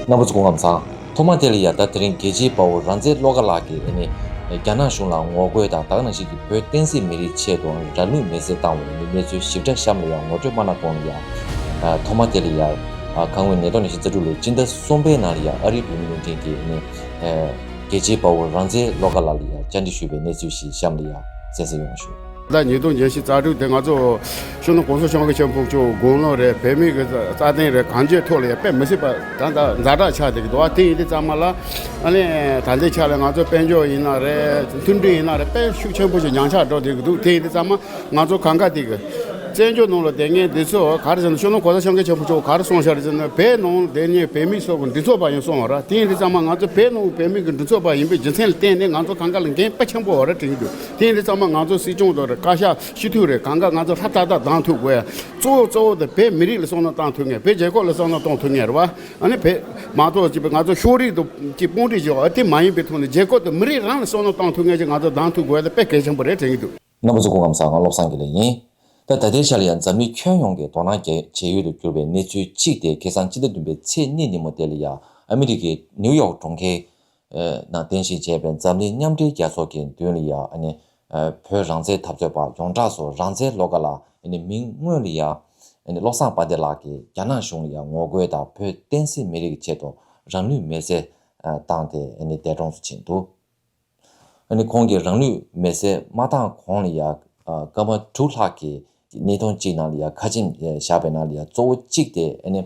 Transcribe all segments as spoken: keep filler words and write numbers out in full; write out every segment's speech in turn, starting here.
རྣམ་པ་ཚོ་སྐུ་ཁམས་བཟང་། ཐོག་མ་དེ་ལ་ཡ་ད་དེ་རིང་རྒྱལ་གཅེས་དཔའ་བོ་རང་བཙན་བློ་དགའ་ལགས་ཀྱིས་ཨ་ནི་རྒྱ་ནག་གཞུང་ལ་ངོ་རྒོལ་དང་། ད་ག་ནང་བཞིན་གྱི་བོད་བསྟན་སྲིད་མི་རིགས་ཆེད་དུ་རང་ལུས་མེར་སྲེག་བཏང་བའི་ཨ་ནི་གནས་ཚུལ་ཞིབ་ཕྲ་གཤམ་ལ་ཡ་ངོ་སྤྲོད་མ་གནང་གོང་ལ་ཡ། ཐོག་མ་དེ་ལ་ཡ་གང་འོས་ནད་ཐོག་ནད་གཞི་རྩ་དྲུག་ལོའི་སྤྱི་ཟླ་གསུམ་པའི་ནང་ལ་ཡ་ཨ་རིའི་བོད་མི་བློན་ཆེན་གྱིས་ཨ་ནི་རྒྱལ་གཅེས་དཔའ་བོ་རང་བཙན་བློ་དགའ་ལགས་ལ་ཡ་བཅར་འདྲི་ཞུས་པའི་གནས་ཚུལ་ཞིག་གཤམ་ལ་ཡ་གསན་གཟིགས་ཡོང་ཞུ། ཟླ་ཉིས་སྟོང་ཉི་ཤུ་རྩ་དྲུག་དེ་ང་ཚོ་སྤྱི་ནོར་༸གོང་ས་༸སྐྱབས་མགོན་ཆེན་པོ་མཆོག་དགུང་ལོ་རེད། བོད་མི་གི་རྩ་དོན་རེད། གང་ཅིའི་ཐོག་ལ་ཡང་དཔེ་མི་སྲིད་པ་ད་ལྟ་ཛ་དྲག་ཆགས་བསྡད་ཀྱི་འདུག་བ། དེ་ཡིན་དུས་ཙམ་པ་ལ་ཨ་ནི་ད་ལྟའི་ཆ་ལ་ང་ཚོ་དཔལ་འབྱོར་ཡིན་ན་རེད། མཐུན་སྒྲིལ་ཡིན་ན་རེད། དཔེ་ཤུགས་ཆེན་པོ་ཞིག་ཉམས་ཆག་འགྲོ་བསྡད་ཀྱི་འདུག་དེ་ཡིན་དུས་ཙམ་པ་ང་ཚོ་གང་ག་དེ་གི་བཙན་བྱོལ་ནང་ལ་བསྡད་མཁན་འདི་ཚོ་ག་རེ་ཟེར་ན། སྤྱི་ནོར་༸གོང་ས་༸སྐྱབས་མགོན་ཆེན་པོ་མཆོག་ག་རེ་གསུངས་བཞག་རེད་ཟེར་ན། བོད་ནང་ལ་བསྡད་མཁན་བོད་མི་ཚོ་གི་མགྲིན་ཚབ་པ་ཡིན་གསུངས་པ་རེད། དེ་ཡིན་དུས་ཙམ་པ་ང་ཚོ་བོད་ནང་བོད་མི་གི་མགྲིན་ཚབ་པ་ཡིན་པའི་རྒྱུ་མཚན་ལ་བརྟེན་ནས་ང་ཚོ་གང་ག་ལ་འགན་དཔེ་ཆེན་པོ་ཡོད་རེད་དྲན་གྱི་འདུག་དེ་ཡིན་དུས་ཙམ་པ་ང་ཚོ་སྲིད་སྐྱོང་དང་རེད། བཀའ་ཤག་སྤྱི་འཐུས་རེད། གང་ག་ང་ཚོ་ཧྲ་ཏག་ཏག་གདོང་ཐུག་དགོས་ཡ། གཙོ་བོ་གཙོ་བོ་དེ་བོད་མི་རིགས་ལ་བསམ་བློ་གཏོང་ཐུབ་མཁན། བོད་རྒྱལ་ཁབ་ལ་བསམ་བློ་གཏོང་ཐུབ་མཁན་རེད་བ། ཨ་ནི་བོད་མ་གཏོགས་ཅིག་ང་ཚོ་ཕྱོགས་རིས་དང་ཅིག་དཔུང་སྒྲིག་བྱེད་པ་དེ་མ་ཡིན་པའི་ཐོག་ནས་རྒྱལ་ཁབ་དང་མི་རིགས་རང་ལ་བསམ་བློ་གཏོང་ཐུབ་མཁན་ཅིག་ང་ཚོ་གདོང་ཐུག་དགོས་ཡ་དེ་དཔེ་གལ་ཆེན་པོ་རེད་དྲན་གྱི་འདུག་རྣམ་པ་ཚོ་སྐུ་ཁམས་བཟང་། ང་བློ་བཟང་དགེ་ལེགས་ཡིན། ད་ད་ལྟའི་ཆ་ལ་ཡང་འཛམ་གླིང་ཁྱོན་ཡོངས་ཀྱི་དོ་སྣང་བྱེད་ཡུལ་དུ་གྱུར་པའི་གནས་ཚུལ་གཅིག་དེ་ཁ་སང་སྤྱི་ཟླ་བདུན་པའི་ཚེས་གཉིས་ཉིན་མོ་དེ་ལ་ཡང་ཨ་མི་རི་ཀའི་ནིའུ་ཡོག་གྲོང་ཁྱེར་ནང་རྟེན་གཞི་བྱས་པའི་འཛམ་གླིང་མཉམ་འབྲེལ་རྒྱལ་ཚོགས་ཀྱི་མདུན་ལ་ཡང་ཨ་ནི་བོད་རང་བཙན་འཐབ་རྩོད་པ་ཡོངས་གྲགས་སུ་རང་བཙན་བློ་དགའ་ལགས་ཨ་ནི་མིང་དངོས་ལ་ཡང་ཨ་ནི་བློ་བཟང་དཔལ་ལྡན་ལགས་ཀྱིས་རྒྱ་ནག་གཞུང་ལ་ཡང་ངོ་རྒོལ་དང་བོད་བསྟན་སྲིད་མི་རིགས་ཀྱི་ཆེད་དུ་རང་ལུས་མེར་སྲེག་བཏང་སྟེ་ཨ་ནི་འདས་གྲོངས་སུ་ཕྱིན་འདུག་ཨ་ནི་ཁོང་གིས་རང་ལུས་མེར་སྲེག་མ་བཏང་གོང་ལ་ཡང་སྐར་མ་དྲུག་ལྷག་གི་གནས་སྟངས་གཅིག་ནང་ལ་ཡང་ཁ་ཆེམས་བཞག་པའི་ནང་ལ་ཡང་གཙོ་བོ་གཅིག་དེ་ཨ་ནི་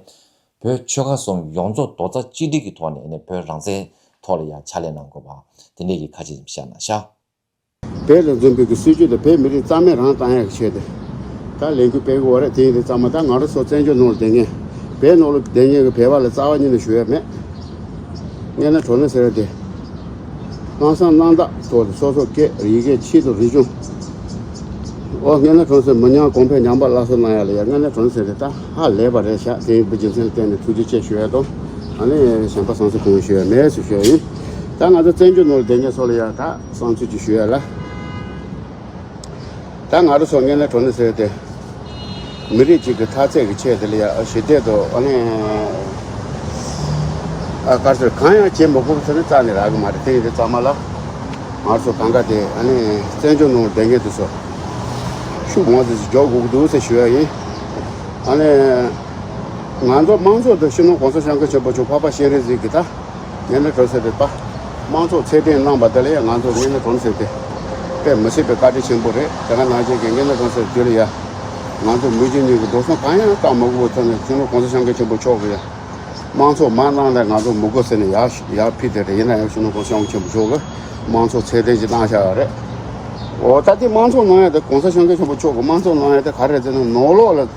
བོད་ཆོལ་ཁ་གསུམ་ཡོངས་རྫོགས་རྡོག་རྩ་གཅིག་སྒྲིལ་གྱི་ཐོག་ནས་ཨ་ནི་བོད་རང་བཙན་ཐོག་ལ་ཡང་ཕྱག་ལས་གནང་དགོས་པ་དེ་འདྲས་ཀྱི་ཁ་ཆེམས་བཞག་གནང་ཤག་བོད་ལ་འཛིན་པའི་གི་སྲིད་ཇུས་དེ་བོད་མི་རིགས་རྩ་མེད་རང་བཏང་ཡག་གི་ཆེད་དུ་ད་ལས་འགུལ་སྤེལ་དགོས་པ་རེད། དེ་ཡིན་དུས་ཙམ་པ་ད་ང་རང་ཚོ་བཙན་བྱོལ་ནང་ལ་བསྡད་མཁན་བོད་ནང་ལ་བསྡད་མཁན་གི་བོད་པ་ལ་རྩ་བ་ཉིད་ནས་ཞུ་ཡག་མེད། དངོས་གནས་དྲང་གནས་ཟེར་བ་དེ། ལྷག་བསམ་རྣམ་དག་ཐོག་ཏུ་སོ་སོ་སྐད་ཡི་གེ་ཆེད་དུ་རིག་གཞུང་། ཨོ་དངོས་གནས་དྲང་གནས་མི་ཉམས་གོང་འཕེལ་ཉམས་པ་སླར་གསོ་གནང་ཡག་ལ་ཡང་དངོས་གནས་དྲང་གནས་ཟེར་དེ་ད་ཧ་ལས་པ་རེད་ཤག་དེ་ཡིན་པའི་རྒྱུ་མཚན་ལ་བརྟེན་ནས་ཐུགས་རྗེ་ཆེ་ཞུ་ཡག་དང་། ཨ་ནི་གཞན་པ་བསམ་ཚུལ་གང་ཡང་ཞུ་ཡག་མེད་ཟེར་ཞུ་ཡག་ཡིན། ད་ང་ཚོ་བཙན་བྱོལ་ནང་ལ་བསྡད་མཁན་ཚོ་ལ་ཡང་ད་བསམ་ཚུལ་ཅིག་ཞུ་ཡག་ལ། ད་ང་རང་ཚོ་དངོས་གནས་དྲང་གནས་ཟེར་ཏེ། མི་རིགས་གཅིག་གི་འཐབ་རྩོད་ཀྱི་ཆེད་དེ་ལ་ཡ་ཞི་བདེ་དང་ཨ་ནི། ཨ་གར་ཟེར་གང་ཡང་བྱེད་མི་དགོས་ཟེར་ནས་རྩ་ནས་རག་གི་མ་རེད། དེ་ཡིན་དུས་ཙམ་པ་ལ། ང་རང་ཚོ་གང་ག་དེ་ཨ་ནི་བཙན་བྱོལ་ནང་བསྡད་མཁན་དེ་ཚོ། ཤུགས་མང་ཙམ་ཞིག་རྒྱག་དགོས་ཀྱི་འདུག་ཟེར་ཞུ་ཡ་ཡིན། ཨ་ནི། ང་ཚོ་དམངས་གཙོ་དང་སྤྱི་ནོར་༸གོང་ས་༸སྐྱབས་མགོན་ཆེན་པོ་མཆོག་འཕགས་པ་སྤྱན་རས་གཟིགས་ཀྱི་ད། དངོས་གནས་དྲང་གནས་ཟེར་ཏེ་པ། དམངས་གཙོ་ཚད་ལྡན་གནང་བ་དེ་ལ་ཡང་ང་ཚོ་དངོས་གནས་དྲང་གནས་ཟེར་ཏེ། དཔེ་མི་སྲིད་པའི་བཀའ་དྲིན་ཆེན་པོ་རེད། དེ་ག་ནང་བཞིན་གྱི་དངོས་གནས་དྲང་གནས་ཟེར་དུས་ལ་ཡ། ང་ཚོ་མི་རྒྱུ་གཉིས་ཀྱི་འགྲོ་སོང་གང་ཡང་བཏང་མ་དགོས་པའི་ཐོག་ནས་སྤྱི་ནོར་༸གོང་ས་༸སྐྱབས་མགོན་ཆེན་པོ་མཆོག་གིས་ཡ། དམངས་གཙོ་མ་གནང་ན་ང་ཚོ་མི་དགོས་ཟེར་ནས་ཡར་ཡར་ཕུལ་དེ་རེད། ཡིན་ན་ཡང་སྤྱི་ནོར་༸གོང་ས་༸སྐྱབས་མགོན་ཆེན་པོ་མཆོག་གིས་དམངས་གཙོ་ཚད་ལྡན་ཞིག་གནང་བཞག་ཡོད་རེད། འོ་ད་དེ་དམངས་གཙོ་གནང་ཡ་དེ་༸གོང་ས་༸སྐྱབས་མགོན་ཆེན་པོ་མཆོག་གིས་དམངས་གཙོ་གནང་ཡ་དེ་ག་རེ་རེད་ཟེར་ན་ནང་ལོགས་ལ་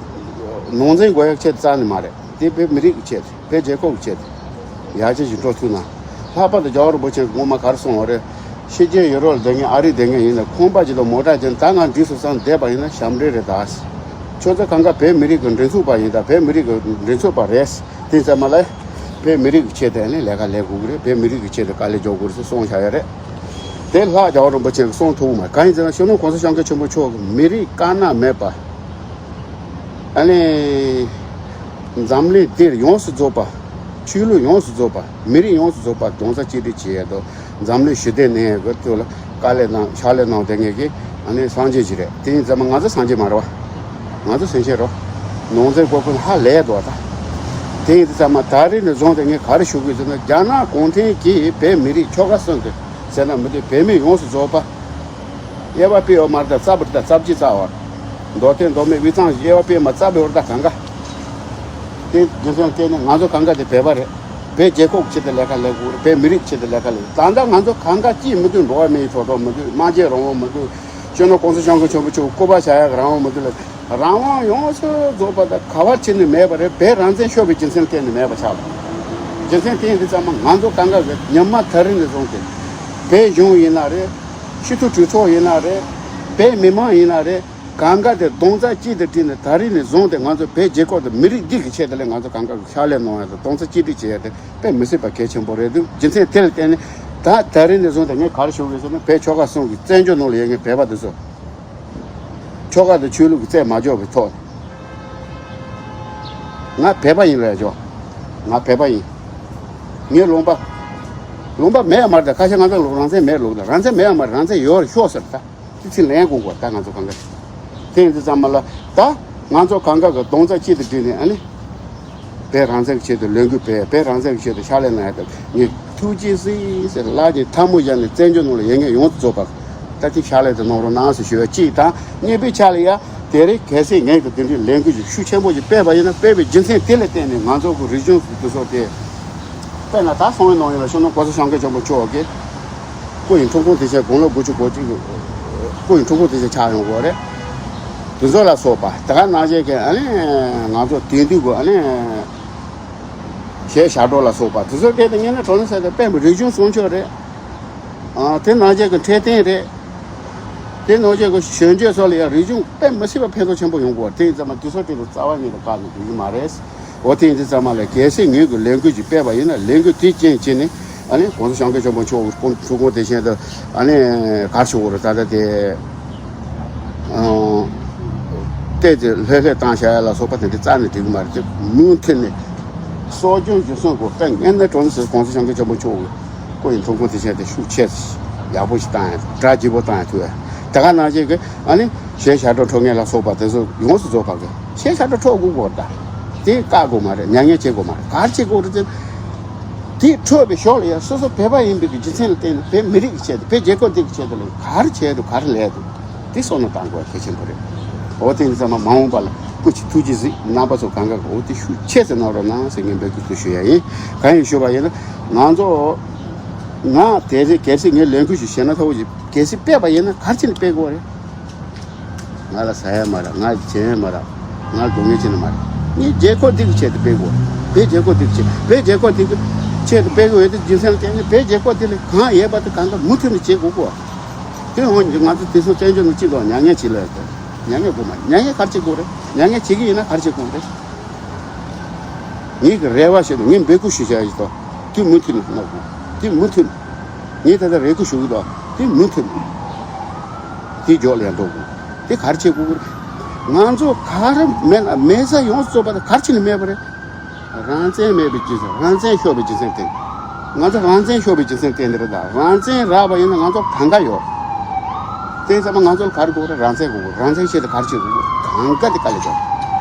ནང་འཛིང་དགོས་ཡ་ཆེད་རྩ་ནས་མ་རེད། དེ་བོད་མི་རིགས་ཀྱི་ཆེད་དེ། བོད་རྒྱལ་ཁབ་ཀྱི་ཆེད་དེ། ཡར་རྒྱས་ཀྱི་འགྲོ་ཐུབ་ན། ལྷག་པར་དུ་རྒྱལ་བ་རིན་པོ་ཆེ་གིས་སྔོན་མ་ག་རེ་གསུངས་པ་རེད། ཕྱི་རྒྱལ་ཡུ་རོབ་ལ་བསྡད་མཁན་ཨ་རི་བསྡད་མཁན་ཡིན་ན་ཁང་པ་ཅིག་དང་མོ་ཊ་ཅིག་ད་ང་འགྲིག་སོང་བསམ་བསྡད་པ་ཡིན་ན་ཞབས་འདྲེན་རེད་ད། ཁྱོད་ཚོ་གང་ག་བོད་མི་རིགས་ཀྱི་མགྲིན་ཚབ་པ་ཡིན་ད། བོད་མི་རིགས་ཀྱི་མགྲིན་ཚབ་པ་རེད། དེ་ཙམ་མ་ལ། བོད་མི་རིགས་ཀྱི་ཆེད་དུ་ནི་ལས་ཀ་ལས་དགོས་ཀྱི་རེད། བོད་མི་རིགས་ཀྱི་ཆེད་དུ་དཀའ་ལས་རྒྱག་དགོས་རེད་ཟེར་གསུངས་བཞག་ཡོད་རེད། དེ་ལྷག་རྒྱལ་བ་རིན་པོ་ཆེ་གིས་གསུངས་ཐུབ་མ་རེད། གང་ཡིན་ཟེར་ན་སྤྱི་ནོར་༸གོང་ས་༸སྐྱབས་མགོན་ཆེན་པོ་མཆོག་གིས་མི་རིགས་དཀར་ནག་མེད་པ། ཨ་ནི། འཛམ་གླིང་འདིར་ཡོངས་སུ་རྫོགས་པ། ཆོས་ལུགས་ཡོངས་སུ་རྫོགས་པ། མི་རིགས་ཡོངས་སུ་རྫོགས་པ་རྡོག་རྩ་གཅིག་སྒྲིལ་བྱེད་ཡས་དང་འཛམ་གླིང་ཞི་བདེ་གནས་ཡས་ཀྱི་ཐོག་ལ་དཀའ་ལས་གནང་ཕྱག་ལས་གནང་བསྡད་མཁན་གྱི་ཨ་ནི་སངས་རྒྱས་ཅིག་རེད། དེ་ཡིན་ཙང་མ་ང་ཚོ་སངས་རྒྱས་མ་རེད་བ། ང་ཚོ་སེམས་ཅན་རེད། ནང་འཛིང་དགོས་མཁན་ཧ་ལས་འདུག་བ་ད། དེ་ཡིན་ཙང་མ་ད་རེས་ནས་བཟུང་སྟེ་ངས་ག་རེ་ཞུ་དགོས་ཟེར་ན། རྒྱ་ནག་གུང་ཁྲན་གྱིས་བོད་མི་རིགས་ཆོལ་ཁ་གསུམ་དུ་ཟེར་ན་མི་འདུག་བོད་མི་ཡོངས་སུ་རྫོགས་པ། དབྱེ་བ་ཕྱེ་ཡོད་མ་རེད་ད། རྩ་བ་རེད་ད། རྩ་བརྒྱུད་རྩ་བ། མདོ་སྟོད་མདོ་སྨད་དབུས་གཙང་དབྱེ་བ་ཕྱེ་མ་རྩ་བའི་བར་ད་གང་ག་དེ་རྒྱུ་མཚན་བརྟེན་ནས་ང་ཚོ་གང་ག་དེ་བོད་པ་རེད། བོད་རྒྱལ་ཁབ་ཆེད་དུ་ལས་ཀ་ལས་དགོས་རེད། བོད་མི་རིགས་ཆེད་དུ་ལས་ཀ་ལས། ད་ལྟ་ང་ཚོ་གང་ག་ཅིས་མི་འདུག་འགྲོ་བ་མིའི་ཐོབ་ཐང་མི་འདུག་སྨྲ་བརྗོད་རང་དབང་མི་འདུག་སྤྱི་ནོར་༸གོང་ས་༸སྐྱབས་མགོན་ཆེན་པོ་མཆོག་སྐུ་པར་བཞག་ཡག་རང་དབང་མི་འདུག་ལ། རང་དབང་ཡོངས་སུ་རྫོགས་པ་ད་ག་བ་ཕྱིན་ནས་མེད་པ་རེད། བོད་རང་བཙན་ཤོར་བའི་རྒྱུ་མཚན་བརྟེན་ནས་མེད་པ་ཆགས་པ། རྒྱུ་མཚན་དེ་ཡིན་དུས་ཙམ་མ་ང་ཚོ་གང་ག་གི་ཉི་མ་ད་རིང་ནས་བཟུང་སྟེ། བོད་གཞུང་ཡིན་ན་རེད། སྤྱི་འཐུས་གྲོས་ཚོགས་ཡིན་ན་རེད། བོད་མི་མང་ཡིན་ན་རེད། གང་ག་དེ་རྡོག་རྩ་གཅིག་ཏུ་བསྒྲིལ་ནས་ད་རིང་ནས་བཟུང་སྟེ་ང་ཚོ་བོད་རྒྱལ་ཁབ་དང་མི་རིགས་འདི་གི་ཆེད་དུ་ལས་ང་ཚོ་གང་ག་གི་ཕྱག་ལས་གནང་ཡ་དང་རྡོག་རྩ་གཅིག་སྒྲིལ་བྱེད་ཡ་དེ་དཔེ་མི་སྲིད་པ་གལ་ཆེན་པོ་རེད་འདུག་རྒྱུ་མཚན་དེ་ལ་བརྟེན་ནས་ད་ད་རིང་ནས་བཟུང་སྟེ་ངས་ག་རེ་ཞུ་དགོས་ཟེར་ན། བོད་ཆོལ་ཁ་གསུམ་གྱི་བཙན་བྱོལ་ནང་ལ་ཡོད་མཁན་བོད་པ་དེ་ཚོ། ཆོལ་ཁ་དང་ཆོས་ལུགས་ཀྱི་རྩོད་མ་འཇོག་པའི་ཐོག་ནས། ང་བོད་པ་ཡིན་ལབ་ཆོག་ང་བོད་པ་ཡིན། ངའི་ལུང་པ། ལུང་པ་མེད་མ་རེད། ད་ཁ་ཤས་ང་ཚོ་ལུང་རང་བཙན་མེད་ལུགས་ད་རང་བཙན་མེད་མ་རེད། རང་བཙན་ཡོད་རེད་ཤོག་ཟེར། ད་དེ་ཚིག་ལན་དགོས་གོ་ད་ང་ཚོ་གང་ག་དེ་ཡིན་དུས་ཙམ་མ་ལ་ད་ང་ཚོ་གང་ག་གི་གདོང་རྩ་གཅིག་ཏུ་བསྒྲིལ་ནས་ཨ་ནི། བོད་རང་བཙན་གྱི་ཆེད་དུ་ལས་འགུལ་སྤེལ། བོད་རང་བཙན་གྱི་ཆེད་དུ་ཕྱག་ལས་གནང་ཡ་དང་ངས་ཐུགས་རྗེ་གཟིགས་ཟེར་ལག་གཉིས་ཐལ་མོ་སྦྱར་ནས་བཙན་བྱོལ་ནང་ལ་ཡོད་མཁན་ཡོངས་སུ་རྫོགས་པ་ད་ཐེངས་ཕྱག་ལས་དེ་གནང་རོགས་གནང་ཟེར་ཞུ་བ་གཅིག་དང་། གཉིས་པའི་ཆ་ལ་ཡ་དེ་རིང་གལ་སྲིད་ངས་ཀྱི་དེ་འདྲའི་ལས་འགུལ་ཞིག་ཤུགས་ཆེན་པོ་ཞིག་སྤེལ་བ་ཡིན་ན་སྤེལ་བའི་རྒྱུ་མཚན་དེ་ལ་བརྟེན་ནས་ང་ཚོ་གི་རིག་གཞུང་དེ་ཚོ་དེ་དཔེར་ན་ད་སོང་བའི་ནང་ཡིན་ལ་ཤོད་ན་གོང་ས་སྐྱབས་མགོན་ཆེན་པོ་མཆོག་གིས་སྐུ་ཡི་འཁྲུངས་སྐར་དེ་ཆེད་དགུང་ལོ་དགུ་བཅུ་གོ་གཅིག་གི་སྐུ་ཡི་འཁྲུངས་སྐར་དེ་ཆེད་ཆགས་ཡོང་གི་ཡོད་རེད། དེ་ཚོ་ལ་སོགས་པ་ད་ག་ནང་བཞིན་གྱི་ཨ་ནི་ང་ཚོ་དེང་དུས་ཀྱི་ཨ་ནི་གཞས་ཞབས་བྲོ་ལ་སོགས་པ་དེ་ཚོ་སྐད་དུ་ཉན་ན་གྲོང་ནས་ཟེར་ཏེ་དཔེ་མི་རིག་གཞུང་སྲུང་སྐྱོབ་རེད། ཨ་དེ་ནང་བཞིན་གྱི་འཕྲོད་བསྟེན་རེད། དེ་ནང་བཞིན་གྱི་གཞོན་སྐྱེས་ཚོ་ལ་ཡང་རིག་གཞུང་དཔེ་མི་སྲིད་པ་ཕན་ཐོགས་ཆེན་པོ་ཡོང་གི་ཡོད་རེད། དེ་ཡིན་ཙང་མ་དེ་ཚོ་སྐད་དུ་རྩ་བ་ཉིད་ནས་བཀག་ནས་འགྲོ་གི་མ་རེད། འོ་དེ་ཡིན་དུས་ཙམ་མ་ལ་གལ་སྲིད་ངོས་ཀྱི་ལས་འགུལ་ཅིག་སྤེལ་བ་ཡིན་ན་ལས་འགུལ་དེ་རྐྱེན་བྱས་ནས་ཨ་ནི་གོང་ས་སྐྱབས་མགོན་ཆེན་པོ་མཆོག་གི་སྐུ་འཁྲུངས་སྐར་དེ་བཞིན་དུ་ཨ་ནི་ག་རེ་ཞུ་དགོས་རེད། ད་ལྟ་དེ་ཨང་བལྟས་ཏེ་ལྷོད་ལྷོད་བཏང་བཞག་ཡ་ལ་སོགས་པ་དེ་འདྲ་རྩ་ནས་འགྲིག་གི་མ་རེད། དེ་མུ་མཐུད་ནས་གསོ་སྐྱོང་རྒྱུན་སྲུང་དགོས། དཔེ་ངན་ནས་གྲོང་ནས་གོང་ས་སྐྱབས་མགོན་ཆེན་པོ་མཆོག་གི་སྐུ་ཡི་འཁྲུངས་སྐར་དེ་བཞིན་དུ་ཤུགས་ཆེ་ཡག་པོ་ཞིག་བཏང་ཡ་སྒྲ་ལྗིད་པོ་བཏང་ཡ་ཐུབ་ཡ་དེ་ག་ནང་བཞིན་གི་ཨ་ནི། གཞས་ཞབས་བྲོ་འཁྲབ་མཁན་ལ་སོགས་པ་དེ་ཚོ་ཡོངས་སུ་རྫོགས་པ་གི་གཞས་ཞབས་བྲོ་འཁྲབ་དགོས་གོ་ད། དེ་བཀག་དགོས་མ་རེད། མྱ་ངན་བྱེད་དགོས་མ་རེད། ག་རེ་བྱེད་དགོས་རེད་ཟེར། དེ་འཁྲབ་པའི་ཞོར་ལ་ཡང་སོ་སོ་བོད་པ་ཡིན་པའི་གི་རྒྱུ་མཚན་ལ་བརྟེན་ནས་བོད་མི་རིགས་ཀྱི་ཆེད་དུ་བོད་རྒྱལ་ཁབ་འདི་གི་ཆེད་དུ་ལ་ག་རེ་བྱས་འདུག་ག་རེ་ལས་འདུག་དེ་བསམ་བློ་བཏང་དགོས་གལ་ཆེན་པོ་རེད། འོ་དེ་ཡིན་ཙང་མ་འོངས་པ་ལ་སྐུ་མཁྱེན་ཐུགས་རྗེ་གཟིགས། རྣམ་པ་ཚོ་གང་ག་གི་འོ་དེ་ཤུགས་ཆེ་ཙམ་གནང་རོགས་གནང་ཟེར་ངས་འབོད་སྐུལ་དུ་ཞུ་ཡ་ཡིན། གང་ཡིན་ཞུས་པ་ཡིན་ན་ང་ཚོ་ང་དེ་རིང་གལ་སྲིད་ངས་ལས་འགུལ་ཞིག་བྱས་ན་ཐོག་ཅིག་གལ་སྲིད་སྤེལ་བ་ཡིན་ན་ག་རེ་བྱས་ནས་སྤེལ་དགོས་རེད། ང་ལ་ཟ་ཡ་མ་རག་ང་བྱེད་ཡ་མ་རག་ང་སྡུག་བསྔལ་ཅི་ནས་མ་རེད། ངས་རྒྱལ་ཁབ་འདི་གི་ཆེད་དུ་སྤེལ་དགོས། བོད་རྒྱལ་ཁབ་འདི་གི་ཆེད་བོད་རྒྱལ་ཁབ་འདི་གི་ཆེད་དུ་སྤེལ་དགོས་ཡོད་དུས་རྒྱུ་མཚན་ལ་བརྟེན་ནས་བོད་རྒྱལ་ཁབ་འདི་ལ་གང་ཡོད་པ་དེ་གང་ག་མུ་མཐུད་ནས་བྱེད་དགོས་གོ། དེ་འོན་ཀྱང་ང་ཚོ་དེ་ཚོ་བཙན་བྱོལ་ནང་སྤྱི་ཚོགས་མྱ་ངན་བྱེད་ལ་ཡོད་དོ། མྱ་ངན་དགོས་མ་རེད། མྱ་ངན་ག་རེ་བྱེད་དགོས་རེད། མྱ་ངན་བྱེད་ཀྱི་ཡིན་ན་ག་རེ་བྱེད་དགོས་རེད། ངེད་ཀྱི་རེ་བ་ཞིག་དང་ངས་འབོད་སྐུལ་ཞུ་བྱ་ཡིན་དང་། དེ་མུ་མཐུད་ནས་གནང་དགོས། དེ་མུ་མཐུད་ནས། ངས་ད་ལྟ་རེ་སྐུལ་ཞུ་གི་དང་དེ་མུ་མཐུད་ནས། དེ་མགྱོགས་ལ་ཡང་འགྲོ་དགོས། དེ་ག་རེ་བྱེད་དགོས་ཀྱི་རེད། ང་ཚོ་ག་རེ་མེད་ན་མེད་ས་ཡོངས་སུ་རྫོགས་པ་དེ་ག་རེ་བྱས་ནས་མེད་པ་རེད། རང་བཙན་མེད་པའི་རྒྱུ་མཚན། རང་བཙན་ཤོར་བའི་རྒྱུ་མཚན་དེ། ང་ཚོ་རང་བཙན་ཤོར་བའི་རྒྱུ་མཚན་དེ་འདི་རེད་ད། རང་བཙན་རག་པ་ཡིན་ན་ང་ཚོ་གང་ག་ཡོད། དེ་ཚང་མ་ང་ཚོ་ལ་ག་རེ་དགོས་རེད། རང་བཙན་དགོས་རེད། རང་བཙན་ཆེད་དུ་ག་རེ་བྱེད་དགོས་རེད། གང་ག་དེ་དཀའ་ལས་རྒྱག་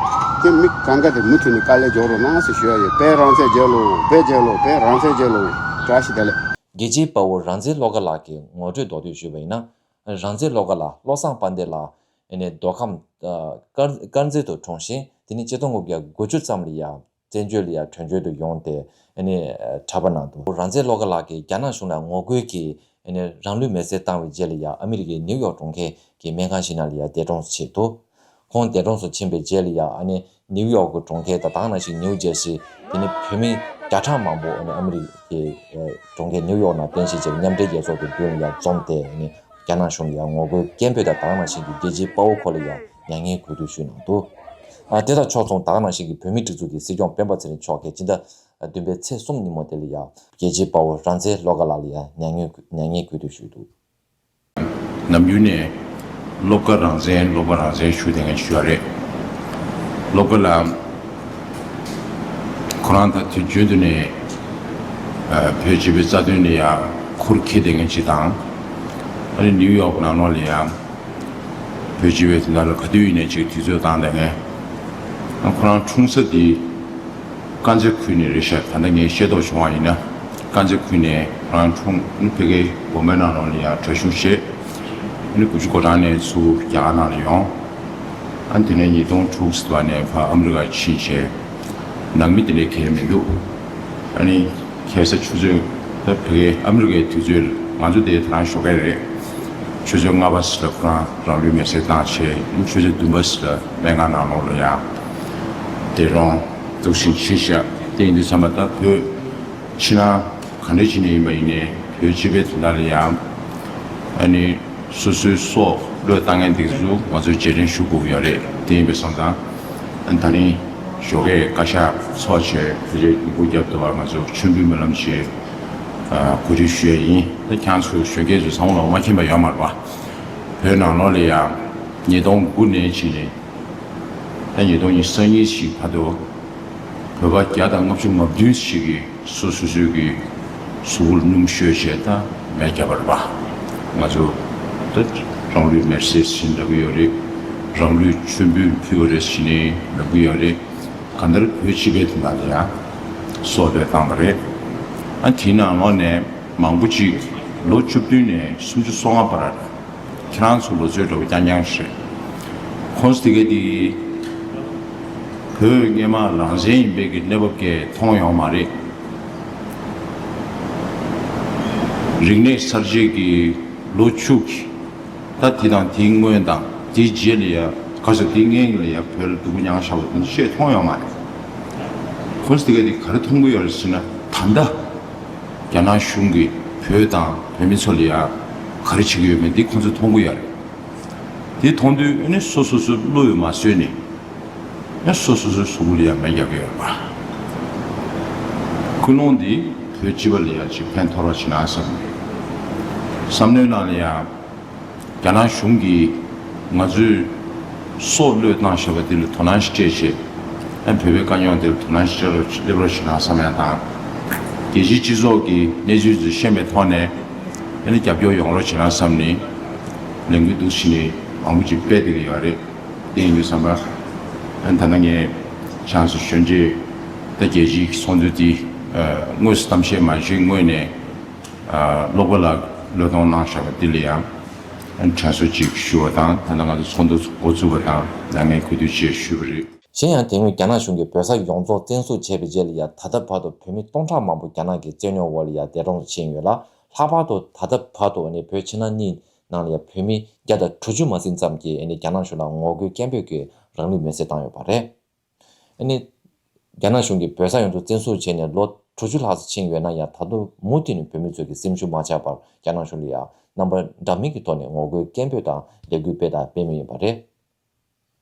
དེ་མི་གང་ག་དེ་མུ་མཐུད་ནས་དཀའ་ལས་རྒྱག་རོགས་གནང་ཟེར་ཞུ་ཡ་ཡོད། བོད་རང་བཙན་རྒྱལ་ལོ། བོད་རྒྱལ་ལོ། བོད་རང་བཙན་རྒྱལ་ལོ། བཀྲ་ཤིས་བདེ་ལེགས། རྒྱལ་གཅེས་དཔའ་བོ་རང་བཙན་བློ་དགའ་ལགས་ཀྱི་ངོ་སྤྲོད་མདོར་བསྡུས་ཞུས་པ་ཡིན་ན། རང་བཙན་བློ་དགའ་ལགས་བློ་བཟང་དཔལ་ལྡན་ལགས་ཨ་ནི་མདོ་ཁམས་ཨ་དཀར་དཀར་མཛེས་དུ་འཁྲུངས་ཤིང་དེ་ནི་ཆིག་སྟོང་དགུ་བརྒྱ་དགུ་བཅུ་ཙམ་ལ་ཡང་བཙན་བྱོལ་ལ་ཡང་བྲོས་བྱོལ་དུ་ཡོང་སྟེ་ཨ་ནི་གྲྭ་པ་གནང་འདུག་རང་བཙན་བློ་དགའ་ལགས་ཀྱིས་རྒྱ་ནག་གཞུང་ལ་ངོ་རྒོལ་གྱིས་ཨ་ནི་རང་ལུས་མེར་སྲེག་བཏང་བའི་རྗེས་ལ་ཡང་ཨ་མི་རི་ཀའི་ནིའུ་ཡོག་གྲོང་ཁྱེར་གྱི་སྨན་ཁང་ཞིག་ནང་ལ་ཡང་འདས་གྲོངས་སུ་ཕྱིན་འདུག་ཁོང་འདས་གྲོངས་སུ་ཕྱིན་པའི་རྗེས་ལ་ཡང་ཨ་ནི་ནིའུ་ཡོག་གི་གྲོང་ཁྱེར་དང་དེ་ནང་བཞིན་ནིའུ་ཇེར་སི་དེ་ནི་བོད་མི་བརྒྱ་ཕྲག་མང་པོ་ཨ་ནི་ཨ་མི་རི་ཀའི་ཨ་གྲོང་ཁྱེར་ནིའུ་ཡོག་ནང་རྟེན་གཞི་བྱས་པའི་མཉམ་འབྲེལ་རྒྱལ་ཚོགས་ཀྱི་མདུན་ལ་ཡང་འཛོམས་ཏེ་ཨ་ནི་རྒྱ་ནག་གཞུང་ལ་ཡང་ངོ་རྒོལ་སྐད་འབོད་དང་དེ་ནང་བཞིན་གྱི་རྒྱལ་གཅེས་དཔའ་བོ་ཁོ་ལ་ཡང་མྱ་ངན་གུས་འདུད་ཞུས་གནང་འདུག་ཨ་དེ་དང་ཕྱོགས་མཚུངས་དེ་ནང་བཞིན་གྱི་བོད་མིའི་སྒྲིག་འཛུགས་ཀྱི་སྲིད་སྐྱོང་སྤེན་པ་ཚེ་རིང་མཆོག་གིས་སྤྱི་ཟླ་བདུན་པའི་ཚེས་གསུམ་ཉིན་མོ་དེ་ལ་ཡང་རྒྱལ་གཅེས་དཔའ་བོ་རང་བཙན་བློ་དགའ་ལགས་ལ་ཡང་མྱ་ངན་མྱ་ངན་གུས་འདུད་ཞུས་འདུག་ནམ་རྒྱུན་ནས་བློ་དགའ་རང་བཙན་བློ་དགའ་རང་བཙན་ཞུ་བསྡད་མཁན་ཞིག་ཡོད་རེད། བློ་དགའ་ལགས་ཁོ་རང་ད་དུས་རྒྱུན་དུ་ནས་ཨ་བོད་སྤྱི་པའི་རྩ་དོན་ལ་ཡང་ཁུར་འཁྱེར་བསྡད་མཁན་ཞིག་དང་། ཨ་ནི་ནིའུ་ཡོག་ནང་ལོགས་ལ་ཡང་བོད་སྤྱི་པའི་དོན་དག་ལ་ག་དུས་ཡིན་ནའི་ཅིག་དུས་ཚོད་བཏང་བསྡད་མཁན། ཨ་ཁོ་རང་འཁྲུངས་ས་དེ་དཀར་མཛེས་ཁུལ་ནས་རེད་ཤག་ད་ལྟ་ངས་ཤེས་རྟོགས་བྱུང་བ་ཡིན་ན། དཀར་མཛེས་ཁུལ་ནས་རང་འཁྲུངས། ཨ་ནི་ཕ་གིའི་དགོན་པའི་ནང་ལོགས་ལ་ཡང་གྲྭ་བཞུགས་བྱས། ཨ་ནི་དགུ་བཅུ་གོ་གྲངས་ནས་ཚུར་རྒྱ་གར་ནང་ལ་ཡོང་། ཨ་ནི་དེ་ནས་ཉིས་སྟོང་དྲུག་ཙམ་པ་ནས་ཕར་ཨ་མི་རི་ཀར་ཕྱིན་བྱས། ནང་མི་དེ་འདྲའི་གང་ཡང་མི་འདུག་ཨ་ནི་ཁ་སང་ཆུ་ཚོད་ད་ཕ་གིའི་ཨ་མི་རི་ཀའི་དུས་ཚོད་ང་ཚོ་དེ་ད་རང་ཞོགས་ཀས་རེད། ཆུ་ཚོད་ལྔ་པ་ཙམ་ལ་ཁོ་རང་རང་ལུས་མེར་སྲེག་བཏང་བྱས། ཨ་ནི་ཆུ་ཚོད་བདུན་པ་ཙམ་ལ་སྨན་ཁང་ནང་ལོགས་ལ་ཡང་དེ་རུ་འདུག་སེ་ཕྱིན་བཞག་དེ་ཡིན་དུས་ཙམ་པ་ད་བོད་ཕྱི་ནང་ག་འདྲ་བྱས་ནས་ཡིན་པ་ཡིན་ནའི་བོད་སྤྱི་པའི་དོན་དག་ལ་ཡང་ཨ་ནི་སོ་སོའི་སྲོག་བློས་བཏང་མཁན་དེ་ཚོ་ང་ཚོས་རྗེས་དྲན་ཞུ་དགོས་ཀྱི་ཡོད་རེད། དེ་ཡིན་པ་སོང་ཙང་ཨ་ནི་ད་རིང་ཞོགས་ཀས་བཀའ་ཤག་ཚོགས་བྱས་ཕལ་ཆེར་ཉིན་གུང་རྒྱབ་ཏུ་བར་ང་ཚོ་མཆོད་འབུལ་སྨོན་ལམ་བྱས། ཨ་གོ་སྒྲིག་ཞུ་ཡས་ཡིན། ད་ཁྱེད་རང་ཚོ་གཞོན་སྐྱེས་ཚོས་བསམ་བློ་མ་འཁྱེར་པ་ཡོད་མ་རེད་པ། བོད་ནང་ལོགས་ལ་ཡང་ཉིས་སྟོང་དགུ་ནས་བྱས་ནས་ད་ཉིས་སྟོང་ཉི་ཤུ་རྩ་གཉིས་ཤིག་བར་དུ་ བོད་པ་བརྒྱ་དང་ལྔ་བཅུ་ང་བདུན་ཞིག་གིས་སོ་སོ་སོའི་གི་གཟུགས་པོར་སྣུམ་བཤོས་བྱས་ད་མེ་བརྒྱབ་པ་རེད་པ། ང་ཚོ་ད་རང་ལུས་མེར་སྲེག་ཟེར་ལབ་ཀྱི་ཡོད་རེད། རང་ལུས་མཆོད་འབུལ་ཕུལ་བ་རེད་ཟེར་ནས་ལབ་ཀྱི་ཡོད་རེད། གང་ལྟར་བོད་སྤྱི་པའི་དོན་དག་ལ་ཡང་སྲོག་བློས་བཏང་བ་རེད། ཨ་དེའི་ནང་ལོགས་ནས་མང་པོ་ཅིག་ལོ་བཅུ་བདུན་ནས་སུམ་ཅུ་སོ་ལྔ་བར། ཁྱེད་རང་ཚོ་ལོ་ཚོད་འདྲ་བོ་རྐྱང་རྐྱང་ཞིག་རེད། ཁོང་ཚོ་དེ་ག་དེ་བོད་སྔོན་མ་རང་བཙན་ཡིན་པའི་གི་གནས་བབ་ཀྱི་མཐོང་ཡོང་མ་རེད། རིག་གནས་གསར་བརྗེ་གི་ལོ་བཅུ་གི་ད་དེ་དང་དེའི་སྔོན་དང་དེའི་རྗེས་ལ་ཡ་ག་ཚོད་དེའི་སྔོན་ལ་ཡ་བོད་ལ་སྡུག་པོ་མྱངས་བཞག་པ་དེ་ཚོ་ཅིག་མཐོང་ཡོང་མ་རེད། ཁོང་ཚོ་དེ་ག་དེ་ག་རེ་མཐོང་གི་ཡོད་རེད་ཟེར་ན་ད་ལྟ། རྒྱ་ནག་གཞུང་གིས་བོད་དང་བོད་མི་ཚོ་ལ་ཡ་ག་རེ་བྱེད་ཀྱི་ཡོད་མེད་འདི་ཁོང་ཚོས་མཐོང་གི་ཡོད་རེད། དེ་མཐོང་དུས་ཨ་ནི་སོ་སོ་སོའི་བློ་ཡང་མ་བཟོད་ནས་ཨ་སོ་སོ་སོའི་གཟུགས་པོ་ལ་ཡ་མེ་རྒྱག་གི་ཡོད་རེད་པ། ཀུན་སློང་འདི་བོད་སྤྱི་པ་ལ་ཡ་ཅིག་ཕན་ཐོགས་རོགས་བྱེད་ན་བསམ་ནས་བསམ་བློའི་ནང་ལ་ཡ། རྒྱ་ནག་གཞུང་གིས་ང་ཚོས་སྲོག་བློས་བཏང་བཞག་པ་དེ་ལ་དོ་སྣང་ཞིག་སྤྲད་བྱས། ཨ་བོད་པའི་དཀའ་རྙོག་དེ་ལ་དོ་སྣང་ཞིག་སྤྲད་རོགས་སླེབས་རོགས་ཞུ་ན་བསམ་ཡང་དང་། རྒྱལ་སྤྱིའི་སྤྱི་ཚོགས་ཀྱི་གནས་ཚུལ་ཚོ་ཤེས་པའི་ཐོག་ནས་ཨ་ནི་རྒྱབ་སྐྱོར་ཡོང་རོགས་བྱེད་ན་བསམ་ནས་ལས་འགུལ་འདུག་ཕྱིན་ནས་མང་པོ་ཅིག་སྤེལ་བསྡད་ཀྱི་ཡོད་རེད། དེ་ཡིན་དུས་བསམ་པ་ཨ་ནི་ད་ལྟ་ངས་བྱང་སོ་གཞོན་སྐྱེས་ད་རྒྱལ་སྤྱིའི་ཚོགས་འདུ་དེ་དངོས་སུ་གཏམ་བཤད་མ་བྱེད་སྔོན་ནས། ཨ་ཀློག་པ་ལ་བློས་གཏོང་གནང་བཞག་པ་འདི་ལ་ཡང་དྲན་གསོ་ཅིག་ཞུ་བ་དང་ད་ལྟ་ང་ཚོ་ཚོགས་འདུ་འགོ་བཙུགས་པ་དང་ལས་འགན་འཁུར་དུས་ཅེས་ཞུས་པ་རེད། གཞན་ཡང་དེ་སྔོན་རྒྱ་ནག་གཞུང་གིས་བོད་ས་ཡོངས་རྫོགས་བཙན་བཟུང་བྱས་པའི་རྗེས་ལ་ཡང་ད་ལྟ་བར་དུ་བོད་མི་སྟོང་ཕྲག་མང་པོ་རྒྱ་ནག་གི་བཙན་གནོན་འོག་ལ་ཡང་འདས་གྲོངས་སུ་ཕྱིན་ཡོད་ལ། ལྷག་པར་དུ་ད་ལྟ་བར་དུ་ནི་བོད་ཕྱི་ནང་གཉིས་ནང་ལ་ཡང་བོད་མི་བརྒྱ་དང་དྲུག་ཅུ་མ་ཟིན་ཙམ་གྱིས་ནི་རྒྱ་ནག་གཞུང་ལ་ངོ་རྒོལ་སྐད་འབོད་ཀྱིས་རང་ལུས་མེར་སྲེག་བཏང་ཡོད་པ་རེད། ཨ་ནི། རྒྱ་ནག་གཞུང་གིས་བོད་ས་ཡོངས་རྫོགས་བཙན་བཟུང་བྱས་ནས་ལོ་དྲུག་ཅུ་ལྷག་ཙམ་ཕྱིན་ཡོད་ན་ཡང་ད་དུང་མུ་མཐུད་ནས་བོད་མི་ཚོ་གི་སེམས་ཤུགས་མ་ཆག་པར་རྒྱ་ནག་གཞུང་ལ་ཡང་རྣམ་པ་འདྲ་མིན་གྱི་ཐོག་ནས་ངོ་རྒོལ་སྐད་འབོད་དང་ལས་འགུལ་སྤེལ་དང་སྤེལ་མུས་ཡིན་པ་རེད།